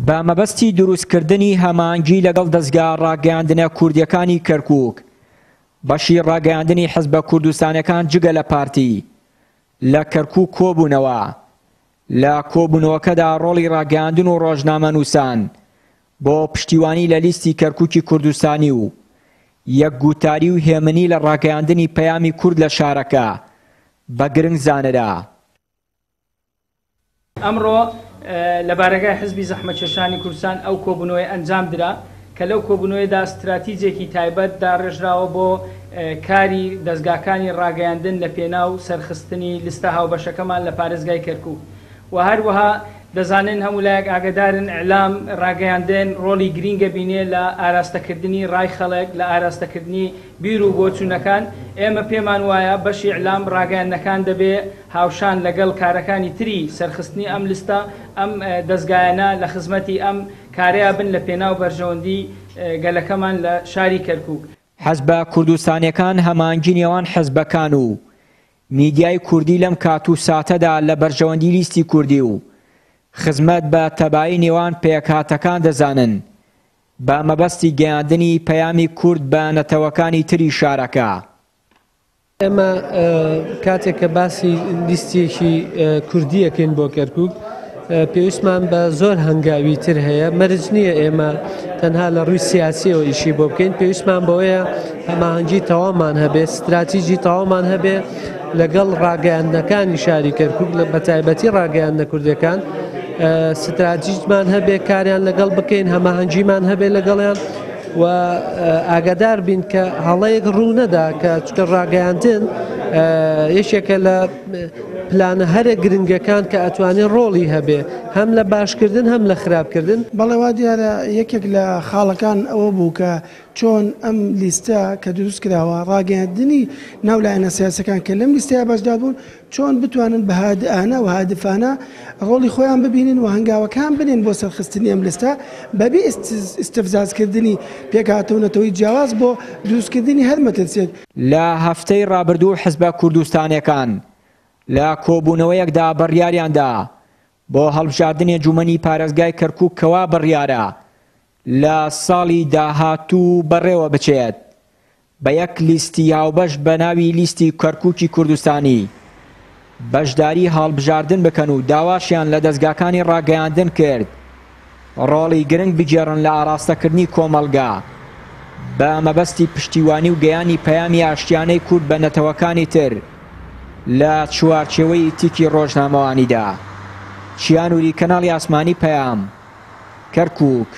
بە مەبەستی دروستکردنی هەماهەنگی لەگەڵ دەزگا ڕاگەیاندنە کوردیەکانی کەرکوک، بەشی ڕاگەیاندنی حزبە کوردستانیەکان جگە لە پارتی لە کەرکوک کۆبوونەوە. لە کۆبوونەوەکەدا ڕۆڵی ڕاگەیاندن و ڕۆژنامەنووسان بۆ پشتیوانی لە لیستی کەرکوکی کوردستانی و یەکگوتاری و هێمنی لە ڕاگەیاندنی پەیامی کورد لە شارەکە بە گرنگ زانرا. ئەمڕۆ لە بارەگای حزبی زەحمەتکێشانی کوردستان ئەو کۆبوونەوەی ئەنجام درا کە لەو کۆبوونەوەیدا ستراتیجێکی تایبەت داڕێژراوە بۆ کاری دەزگاکانی ڕاگەیاندن لە پێناو سەرخستنی لستە هاوبەشەکەمان لە پارێزگای کەرکوک و هەروەها دەزانن هەموو لایەک ئاگەدارن ئیعلام، ڕاگەیاندن، ڕۆڵی گرینگە بینێ لە ئاراستەکردنی ڕای خەڵک، لە ئاراستەکردنی بیر و بۆچوونەکان، ئێمە پێمان وایە بەشی ئیعلام، ڕاگەیاندنەکان دەبێ هاوشان لەگەڵ کارەکانی تری سەرخستنی ئەم لستە، ئەم دەزگایانە لە خزمەتی ئەم کارەیا بن لە پێناو بەرژەوەندی گەلەکەمان لە شاری کەرکوک. حزبە کوردستانیەکان هەماهەنگی نێوان حزبەکان و میدیای کوردی لەم کات و ساتەدا لە بەرژەوەندی لیستی کوردی و خزمەت بە تەبایی نێوان پێکهاتەکان دەزانن بە مەبەستی گەیاندنی پەیامی کورد بە نەتەوەکانی تری شارەکە. ئێمە کاتێک کە باسی لیستێکی کوردی ئەکەین بۆ کەرکوک پێویستمان بە زۆر هەنگاوی تر هەیە، مەرج نییە ئێمە تەنها لە ڕووی سیاسیەوە ئیشی بۆ بکەین، پێویستمان بەوەیە هەماهەنگی تەواومان هەبێ، ستراتیجی تەواومان هەبێ لەگەڵ ڕاگەیاندنەکانی شاری کەرکوک، بە تایبەتی ڕاگەیاندنە کوردیەکان ستراتیجمان هەبێ، کاریان لەگەڵ بکەین، هەماهەنگیمان هەبێ لەگەڵیان و ئاگادار بین کە هەڵەیەک ڕوو نەدا، کە چکە ڕاگەیاندن یەکێکە لە پلانە هەرە گرنگەکان کە ئەتوانێت ڕۆڵی هەبێ هەم لە باشکردن هەم لە خراپکردن. بەڵێ وا دیارە یەکێک لە خاڵەکان ئەوە بوو کە چۆن ئەم لیستە کە دروست کراوە ڕاگەیاندنی ناو لایەنە سیاسەکان کە لەم لیستەیە بەشدار بوون چۆن بتوانن بە هادئانە و هادفانە ڕۆڵی خۆیان ببینن و هەنگاوەکان بنێن بۆ سەرخستنی ئەم لیستە بەبێ ئیستفزازکردنی پێکهاتە و نەتەوەی جیاواز بۆ دروستکردنی هەر مەترسیەک. لە هەفتەی ڕابردوو حزبە کوردستانیەکان لە کۆبوونەوەیەکدا بڕیاریاندا بۆ هەڵبژاردنی ئەنجومەنی پارێزگای کەرکوک کەوا بڕیارە لە ساڵی داهاتوو بەڕێوە بچێت بە یەک لیستی هاوبەش بە ناوی لیستی کەرکوکی کوردستانی بەشداری هەڵبژاردن بکەن و داواشیان لە دەزگاکانی ڕاگەیاندن کرد ڕۆڵی گرنگ بگێڕن لە ئاڕاستەکردنی کۆمەڵگا بە مەبەستی پشتیوانی و گەیانی پەیامی ئاشتیانەی کورد بە نەتەوەکانی تر لە چوارچێوەی ئیتیکی ڕۆژنامەوانیدا. چیا نوری، کەناڵی ئاسمانی پەیام، کەرکوک.